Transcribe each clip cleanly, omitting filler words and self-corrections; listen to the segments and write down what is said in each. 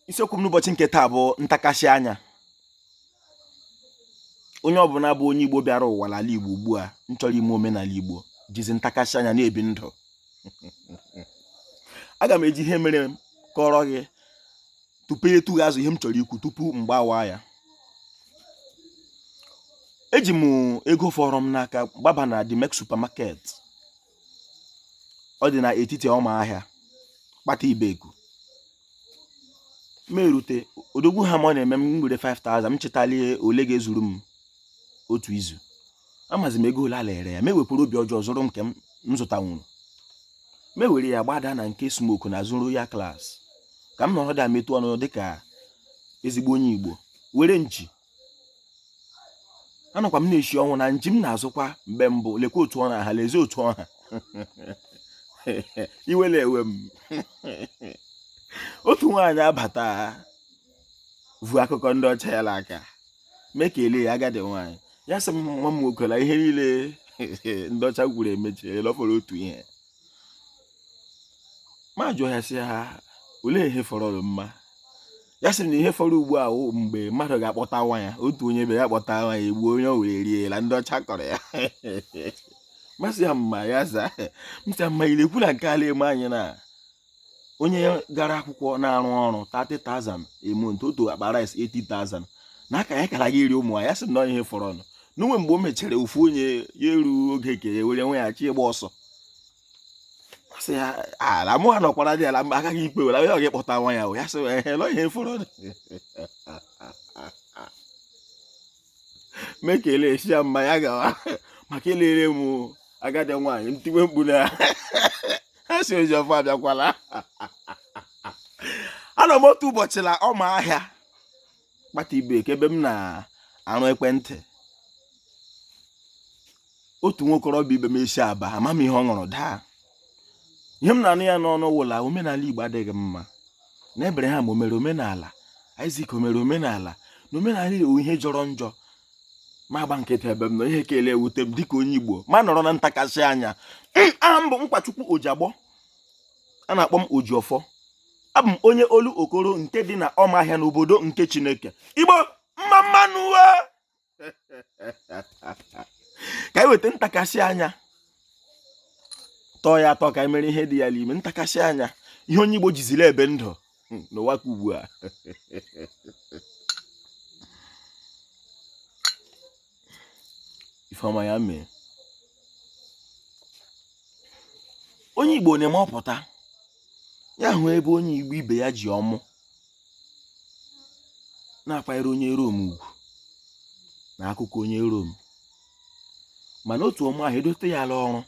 Isiokwu m n'ụbọchị nke taa bụ ntakasị anya. Onye ọbụla bụ onye Igbo bịara ụwa n'ala Igbo ugbu a nchọrọ ime omenala Igbo jizi ntakasị anya na-ebi ndụ. Aga m eji ihe mere m kọrọ gị tupu etu gị azụ ihe m chọrọ ikwu tupu m gbawa ya. Eji m ego fọrọ m n'aka gbaba na Dimek supermarket, ọ dị n'etiti ọma ahịa kpata ibeku. M erute odogwu ha ma ọ na-eme m were 5000 m chịtalie ole ga-ezuru m otu izu. Amazi m ego ole a lere ya, m ewekwara obi ọjọọ zụrụ nke m zụtanwuru. M ewere ya gbada na nke smoke na azụ Royal Class ka m nọrọ da metụ ọnụ dịka ezigbo onye Igbo were nchi. Anọkwa m na-eshi ọnwụ na nchi m na-azụkwa mgbe mbụ, lekwa otu ọ na-aha, lezi otu ọha iwe na-ewe m. Otu nwaanyị abata vu akụkọ ndị ọcha ya n'aka, mee ka ele ya agadi nwaanyị ya sị m, nwa m nwoke, la ihe niile ndị ọcha kwuru emechiela, ọ fọrọ otu ihe. Ma jụọ ya sị ha, olee ihe fọrọ mma? Ya sị na ihe fọrọ ugbu a wụ mgbe mmadụ ga-akpọta nwa ya, otu onye be ya kpọta nwa ya, egbuo onye o were rie la ndị ọcha kọrọ ya. M asị ya mma, ya za m sị ya mma, ị na-ekwu na nke ala eme anyị na onye gara akwụkwọ na-arụ ọrụ 30,000 a month, otu akpa rice 80,000 na aka ya kara gị iri ụmụ ya. Sị na ihe fọrọ nụ n'onwe mgbe o mechara ofu onye ya eru oge ke ya were nweghachi ịgba ọsọ. Sị ya ala mụ anọkwara dị ala mgbe agaghị ikpe were onye ọ ga-ekpọta nwa ya. Ya sị ehe lọ ihe fọrọ mee ka ele esi ya mma ya gawa maka elere m agadi nwaanyị m tiwe mkpu na ha si Ojiọfọ abịakwala. Anọ m otu ụbọchị la ọma ahịa kpata ibe ebe m na-arụ ekwentị, otu nwokorobịa ibe m esi aba, ama m ihe ọ ṅụrụ daa. Ihe m na-anụ ya n'ọnụ wụla omenala Igbo adịghị mma, na Abraham o mere omenala, Isaac o mere omenala, na omenala Igbo ihe jọrọ njọ. Ma agba nkịtị ebe m nọ, ihe kele ewute m dịka onye Igbo, ma nọrọ na ntakasị anya. Aha m bụ Nkwachukwu Ojiagbọ, a na-akpọ m Ojiọfọ. Abụ m onye olu okoro nke dị na ọmahịa n'obodo nke Chineke. Igbo mma mma nụ uwe ka anyị weta ntakasị anya tọọ ya atọ ka anyị mere ihe dị ya n'ime ntakasị anya, ihe onye Igbo jiziri ebe ndụ n'ụwa ka ugbu a. Ifeọma ya mee onye Igbo na-eme ọpụta ya hụ ebe onye Igbo ibe ya ji ọmụ na-akwanyere onye Rom ugwu na akụkọ onye Rom, mana otu ọmụ ahụ edote ya ala ọrụ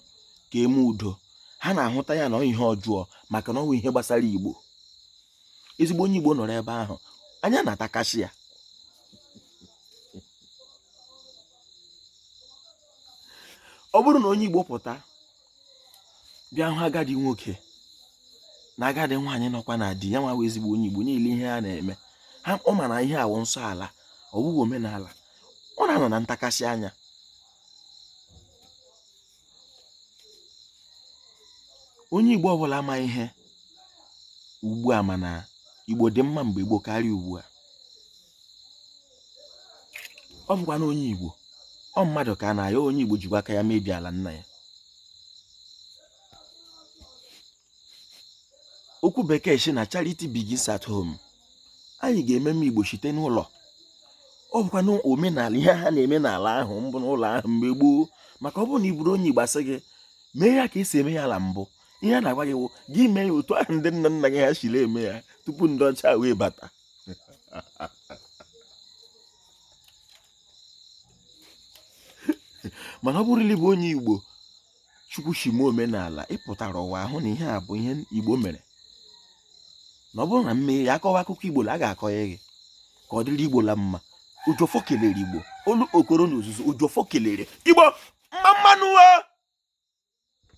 ka eme udo, ha na-ahụta ya na ọ ihe ọjọọ maka na ọ bụ ihe gbasara Igbo. Ezigbo onye Igbo nọrọ ebe ahụ, anya na-atakasị ya. Ọ bụrụ na onye Igbo pụta bịa hụ agadi nwoke na agadi nwaanyị nọkwa na di ya, nwa ezigbo onye Igbo niile ihe ha na-eme ha, ọ ma na ihe awụ nsọ ala, ọ bụghị omenala, ọ na-anọ na ntakasị anya. Onye Igbo ọbụla ama ihe ugbu a mana Igbo dị mma mgbe gboo karịa ugbu a. Ọ bụkwa na onye Igbo ọ mmadụ ka a na-ayọ, onye Igbo jikwa aka ya mebie ala nna ya. Okwu bekee si na charity begins at home. Anyị ga-eme mma Igbo site n'ụlọ. Ọ bụkwa na omenala ihe ha na-eme n'ala ahụ mbụ n'ụlọ ahụ mgbe gboo, maka ọ bụrụ na ị bụrụ onye Igbo asị gị mee ya ka esi eme ya ala mbụ, ihe a na-agwa gị wụ gị mee ya otu ahụ ndị nna nna gị ha siri eme ya tupu ndị ọcha wee bata. Mana ọ bụrụ na ị bụ onye Igbo Chukwu si mee omenala, ị pụtara ụwa ahụ na ihe a bụ ihe Igbo mere, na ọ bụrụ na mmee ya akọwa akụkọ Igbo la a ga-akọ ya gị ka ọ dịrị Igbo la mma. Ojiọfọ kelere Igbo olu okoro na ozuzu. Ojiọfọ kelere Igbo mma mma nụ.